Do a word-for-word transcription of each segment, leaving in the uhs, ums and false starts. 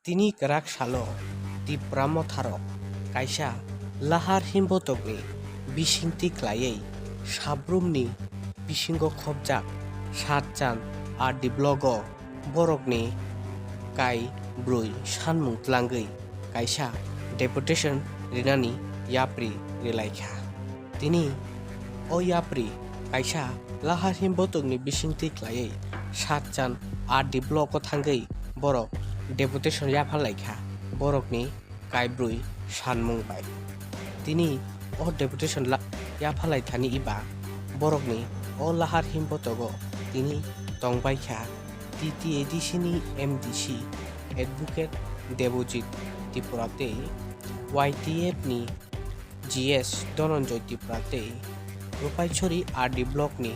Tini kwrak salo Tipra motharok kaisa lahar himbotokni bisingtwi khlaiwi sabrumni bisingo khopjak Satchan R D block-o borokni kai brwi sanmung tlangwi kaisa deputation rinani yapri rilaikha. Tini o yapri kaisa lahar himbotokni bisingtwi khlaiwi Satchan R D block-o thangwi borok deputation yapharlaikha borokni kaibrwi sanmung bai. Tini o deputation la-, yapharlaithani iba borokni o lahar himbotogo tini tongbaikha T T A D C ni M D C Advocate Debojit Tripura tei Y T F ni G S Dhananjay Tripura tei Rupaisori R D block ni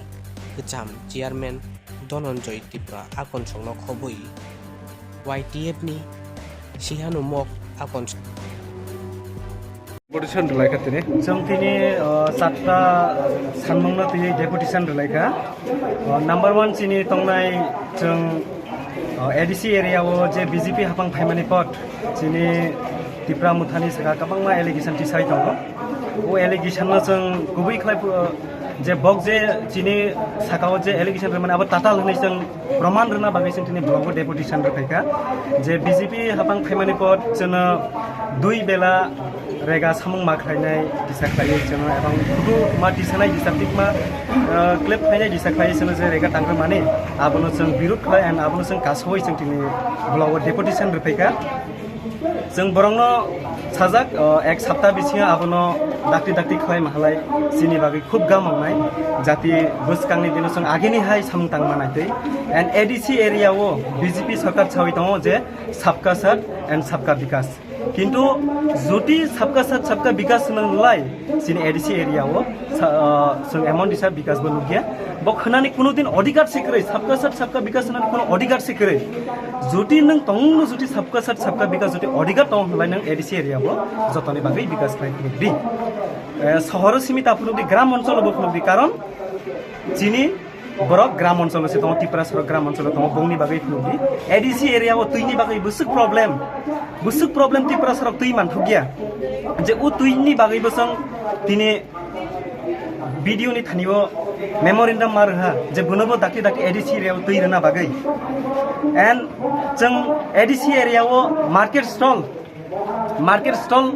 kwcham chairman Dhananjay Tripura akonsongno khobwi Y T F ni sihanu mok akonsong. Deputation rwlaikha tini. Chwng tini, uh, chatta sanmungno twi deputation rwlaikha. Uh, number one chini tongnai chwng, uh, A D C area o je B J P hapang phaimani pot chini Tipra Mothani saka kwbangma allegation tisai tongo. O allegation no chwng kubui khlai, uh, je bok je chini saka o je allegation rwmani abo tatal hwnwi chwng proman rwna bagwi chwng tini block o deputation rwphaikha. Je B J P hapang phaimani pot chwngno dui bela rega samung ma khlainai disa khlaiwi chwngno ebang hudu ma tisanai disa tikma, uh, klep khlainai disa khlaiwi chwngno je rega tangrwmani abono chwng birud khlai and abono chwng kasawi chwng tini block o deputation rwphaikha. Chwng borokno sajak, uh, ek sapta bisingo abono dakti dakti khlai mahalai chini bagwi khub gam wngnai jati bwskangni dino chwng agini hai samung tangma naitwi. And A D C area o B J P sarkar sawi tongo je sabka saath and sabka bikas. Kintu jodi sabka saath sabka bikas hwnwi lai chini A D C area o sa-, ah, chwng emon disa bikas bo nukya. Bo khwnani kuno din odhikar se kwrwi, sabka saath sabka bikas hwnani kuno odhikar se kwrwi. Jodi nwng tongmungno jodi sabka saath sabka bikas jodi odhikar tong hwnlai nwng A D C area o jotoni bagwi bikas khlai phunukdi. Eh, sohoro simi ta phunukdi, gram oncholo bo phunukdi, karon chini borok gram oncholo se tongo, Tiprasa rok gram oncholo tongo, bongni bagwi phunukdi. A D C area o twini bagwi bwswk problem, bwswk problem Tiprasa rok twi manthokya. Je o twini bagwi bwswng tini B D O ni thani o memorandum ma rwha je bono bo dakti dakti A D C area o twi rwna bagwi. And chwng A D C area o market stall, market stall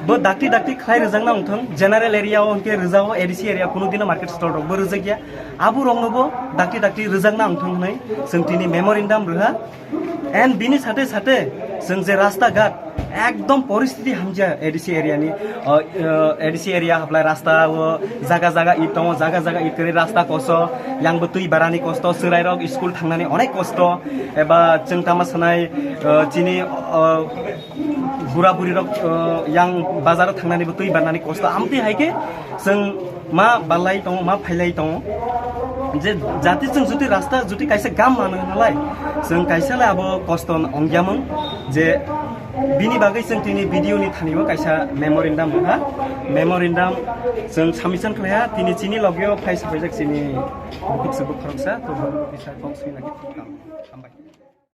bo dakti dakti khlai rwjakna wngthong, general area o hwnkhe rwjao, A D C area kuno dino market stall rok bo rwjakya, abo rokno bo dakti dakti rwjakna wngthong hwnwi chwng tini memorandum rwha. And bini sate sate chwng je rasta ghat ekdom poristiti hamya A D C area ni, o, o, A D C area hablai rasta o jaga jaga it tongo, jaga jaga it kwrwi rasta koso, yang bo twi barani kosto, chwrai rok school thangnani onek kosto, eba chwng tama sanai, o, chini, o, bura buri rok, o, yang bazar o thangnani bo twi barnani kosto, amtwi hai khe chwng ma balai tongo, ma phailai tongo. Je jati chwng juti rasta juti kaisa gam mano hwnalai, chwng kaisa le abo kosto wngyamung je bini bagwi chwng tini B D O ni thani o kaisa memorandum rwha. Memorandum chwng submission khlaiha, tini chini logeo phai sapaijak chini bukhuk se bukhoroksa, to bukhuk kisa kok sui lagi. Hambai.